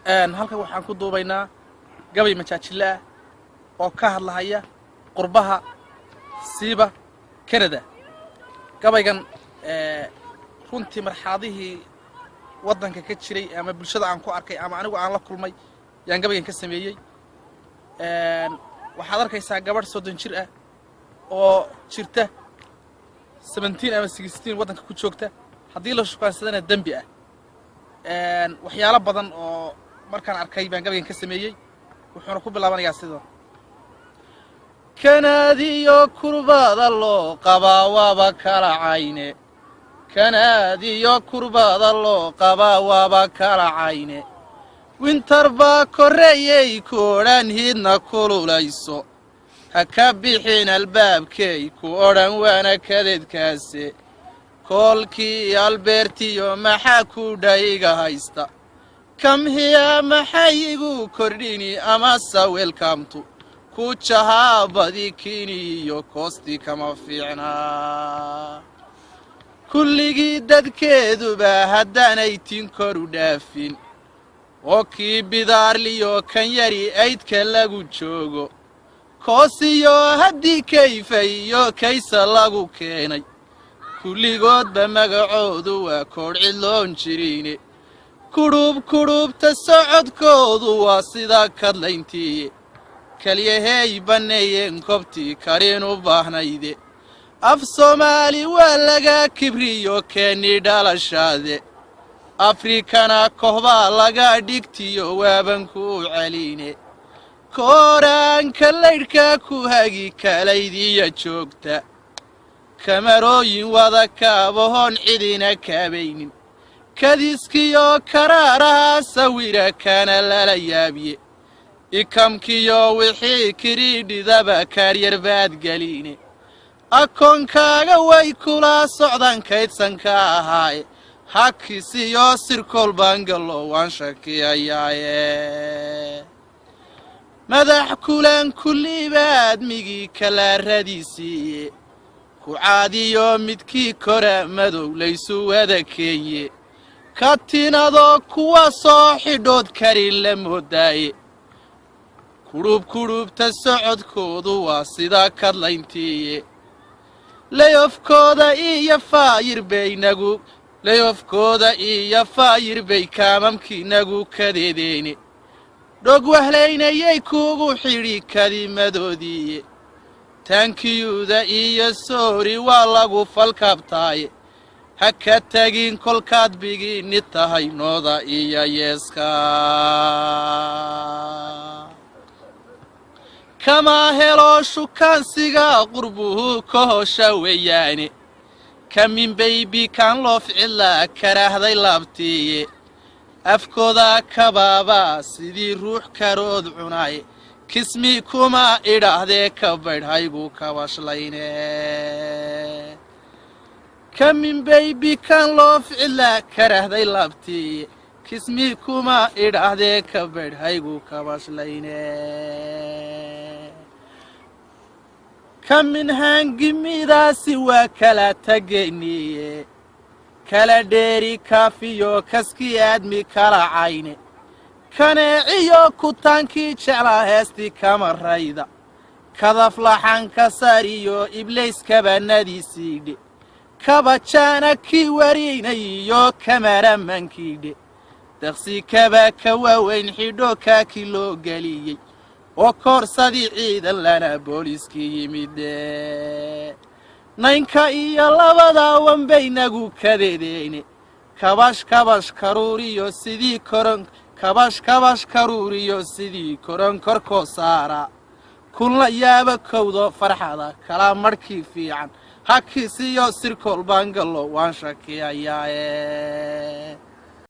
Halkan waxaan ku duubaynaa gabay majaajilo ah oo ka hadlahaya qurbaha, siiba Canada. Gabaygan runtii marxaladihii waddanka ka jiray ama bulshada aan ku arkay ama anigu aan la kulmay yaan gabaygan ka sameeyey. Waxaad arkaysaa gabadh 30 jir ah oo jirta 17 ama 16, waddanka ku joogta, haddii la shukaansadana dembi ah. Waxyaalo badan oo markaan arkay baan gabaygan ka sameeyey, wuxuuna ku bilaabanayaa sida: Kanaadiyo kurbada loo qabaa waaba kala cayne, Kanaadiyo kurbada loo qabaa waaba kala cayne. Winter baa korreeyey ku odhan, heat-na kululayso, ha ka bixin albaabkay ku odhan, waana kadeedkaase. Koolkii Albertiyo maxaa ku dhayga haysta? Come here maxay igu kordhini? Amase welcome to ku jahaa badi kiniyo koosti kama fiicnaa. Kulligii dadkeeduba haddaanay tin koru dhaafin, oo kii bidaarliyo kan yari aydka lagu joogo, koosiyo haddii kayfa iyo kaysa lagu keenay, kulligoodba magacoodu waa koodh cidloon jirine. Kudhuub kudhuubta socodkoodu waa sida kadlayntiiye, kalyaheey banneeyeen kobtii karin u baahnayde. Af Soomaali waa laga kibriyo keeni dhalashaade, Afrikana kohbaa laga dhigtiyo waaban kuu celine. Kooraanka laydhka ku hagi kalaydiya joogta, kamarooyin wada kaabahoon cidina kaabaynin, kadiskiyo karaaraha sawira kana lala yaabye, ikamkiyo wixii kiriidhidaba kaaryar baad geline. Akoonkaaga way kula socdaan kaydsanka ahaaye, hakisiyo sirkool baangallo waan shakiyayaaye. Madax kulan kulliba aadmigii kalaaradiisiiye, ku caadiyo midkii kora madow laysu wada keenye, katinadoo kuwa soo xidhood karin la moodaaye. Kudhub kudhubta socodkoodu waa sida kadlayntiiye, layofkooda iyo faayir bay nagu, layofkooda iyo faayir bay kaamamkiinagu kadeedeene. Dhog wahlaynayay kuugu xidhi kadimadoodiiye, thank you-da iyo sorry waa lagu falkaabtaaye, ha ka tegin kolkaad bigiini tahay no-da iyo yes-ka. Kamaa helo shukaansiga qurbuhu ka hosha weeyaane, come in baby kaan loof cidlaa karaahday laabtiiye. Afkooda kabaabaa sidii ruux karood cunaay, kiss me kuma idhaahdee ka baydhaygu kabashlayne. Come in baby kaan loof cidlaa karaahday laabtiiye, kiss me kuma idhaahdee ka baydhaygu kabashlayne. Come in hangimidaasi waa kala tageniye, kala dheeri kaafiyo kaskii aadmi kala cayne, kaneeciyo kutaankii jeclaa heestii kamarayda, kadaflaxanka sariyo iblays kabanadiisiidhe, kabajaana kii wariinay iyo kamaramaankiidhe, daqsi kaba ka waaweyn xidho kaaki loo geliyey, oo koorsadii ciidan lana booliiskii yimide. Nine-ka iyo labada wanbaynagu kadeedeene, kabash kabash karuuriyo sidii koron, kabash kabash karuuriyo sidii koron korkoo saara, kunla yaaba kowdo farxada kala marhkii fiican, hakisiyo sirkool baangallo waan shakiyayaaye.